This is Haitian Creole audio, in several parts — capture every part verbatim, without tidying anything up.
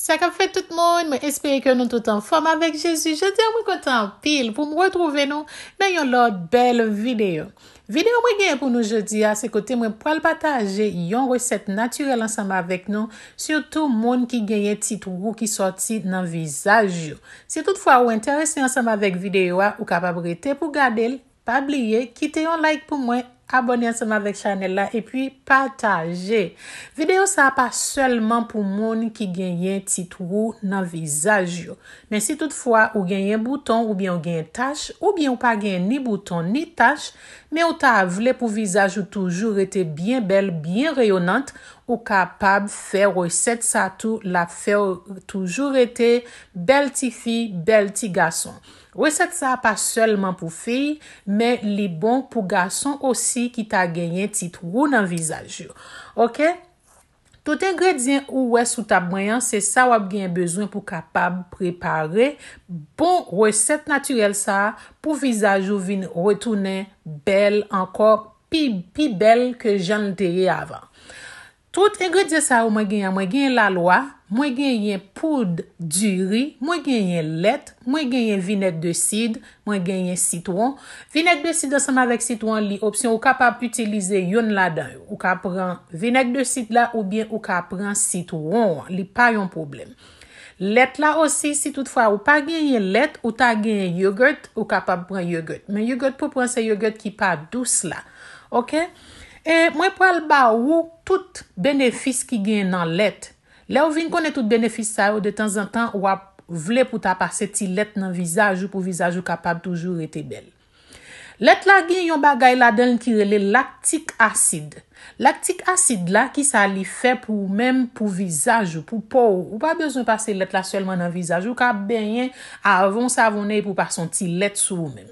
Sa k ap fèt tout moun, mwen espere ke nou tout anfòm avèk Jezi. Jodi a mwen kontan anpil pou m retwouve nou nan yon lòt bèl videyo. Videyo mwen genyen pou nou jodi a, se kote mwen pral pataje yon resèt natirèl ansanm avèk nou, sitou moun ki genyen ti twou ki sòti nan vizaj yo. Si toutfwa ou enterese ansanm avèk videyo a, ou kapab rete pou gade l. Pa bliye kite yon like pou mwen, abòne ansanm avèk chanèl la epi pataje. Videyo sa a pa sèlman pou moun ki genyen ti twou nan vizaj yo. Men si toutfwa ou genyen bouton oubyen ou genyen tach, oubyen ou pa genyen ni bouton ni tach, men ou ta vle pou vizaj ou toujou rete byen bèl, byen reyonant, ou kapab fè resèt sa tou, l ap fè w toujou rete bèl tifi, bèl ti gason. Resèt sa a pa sèlman pou fi, men li bon pou gason osi ki ta genyen ti twou nan vizaj yo. Oke? Tout engredyan ou wè sou tab mwen an, se sa w ap genyen bezwen pou kapab prepare bon resèt natirèl sa a pou vizaj ou vin retounen bèl ankò, pi, pi bèl ke jan l te ye avan. Tout engredyan sa yo mwen genyen, mwen genyen lalwa, mwen genyen poud diri, mwen genyen lèt, mwen genyen vinèg de sid, mwen genyen sitwon. Vinèg de sid ansanm avèk sitwon an, li opsyon, ou kapab itilize youn ladan yo. Ou ka pran vinèg de sid la oubyen ou ka pran sitwon an, li pa yon pwoblèm. Lèt la osi, si toutfwa ou pa genyen lèt, ou ta genyen yogurt, ou kapab pran yogurt. Men yogurt pou pran se yogurt ki pa dous la. Oke? E mwen pral ba ou tout benefis ki gen nan lèt. Lè ou vin konnen tout benefis sa yo, de tanzantan, w ap vle pou ta pase ti lèt nan vizaj ou pou vizaj ou kapab toujou rete bèl. Lèt la gen yon bagay ladan l ki rele laktik asid. Laktik asid la, kisa li fè pou ou menm, pou vizaj ou, pou po ou? Ou pa bezwen pase lèt la sèlman nan vizaj ou, ou ka benyen avan w savonnen epi w pase yon ti lèt sou ou menm.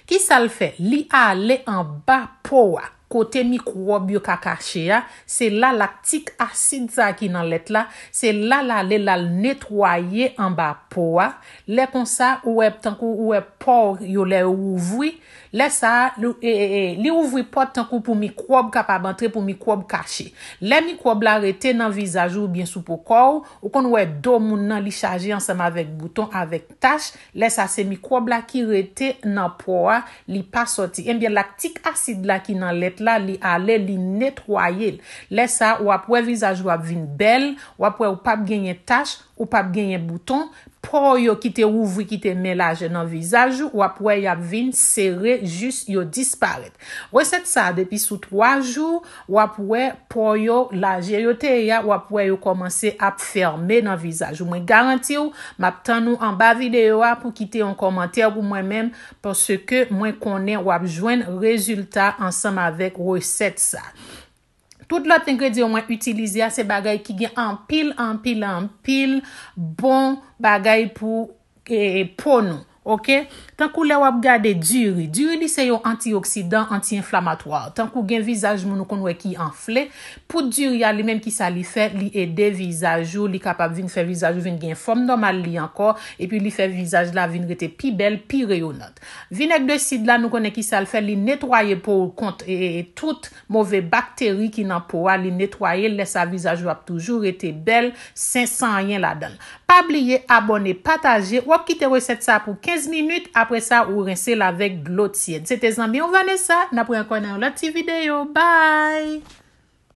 Kisa l fè? Li ale anba po a, kote mikwòb yo ka kache a, se la laktik asid sa a ki nan lèt la, se la l ale l al netwaye anba po a. Lè konsa, ou wè tankou ou wè po yo lè yo ouvri, lè sa a, li, e, e, e, li ouvri pòt tankou pou mikwòb kapab antre, pou mikwòb kache. Lè mikwòb la rete nan vizaj ou oubyen sou po kò w, ou konn wè do moun nan li chaje ansanm avèk bouton, avèk tach, lè sa se mikwòb la ki rete nan po a, li pa sòti. Ebyen, laktik asid la ki nan lèt la, li ale, li netwaye l. Lè sa, w ap wè vizaj ou ap vin bèl, w ap wè ou p ap genyen tach, ou p ap genyen bouton, po yo ki te ouvri, ki te men lajè nan vizaj ou, w ap wè y ap vin sere jis yo disparèt. Resèt sa a, depi sou twa jou, w ap wè po yo, lajè yo te ye a, w ap wè yo kòmanse ap fèmen nan vizaj ou. Mwen garanti w, m ap tann ou anba videyo a pou kite yon kòmantè pou mwen menm, paske mwen konnen w ap jwenn rezilta ansanm avèk resèt sa. Tout lòt engredyan mwen itilize a, se bagay ki gen anpil, anpil, anpil bon bagay pou, e, po nou. Oke? Tankou lè w ap gade diri. Diri, li se yon antioksidan, anti-enflamatwa. Tankou gen vizaj moun ou konn wè ki anfle. Poud diri a, li menm, kisa li fè? Li ede vizaj ou, li kapab vin fè vizaj ou vin gen fòm nòmal li ankò, epi li fè vizaj la vin rete pi bèl, pi reyonant. Vinèg de sid la, nou konnen kisa l fè? Li netwaye po ou kont, e, e, tout move bakteri ki nan po a, li netwaye l, lè sa vizaj ou ap toujou rete bèl, sen, san anyen ladan l. Pa bliye abòne, pataje, w ap kite resèt sa pou kenz minit, apre sa ou rense l avèk dlo tyèd. Se te zanmi w Vanessa, n ap wè ankò nan yon lòt ti videyo. Bye!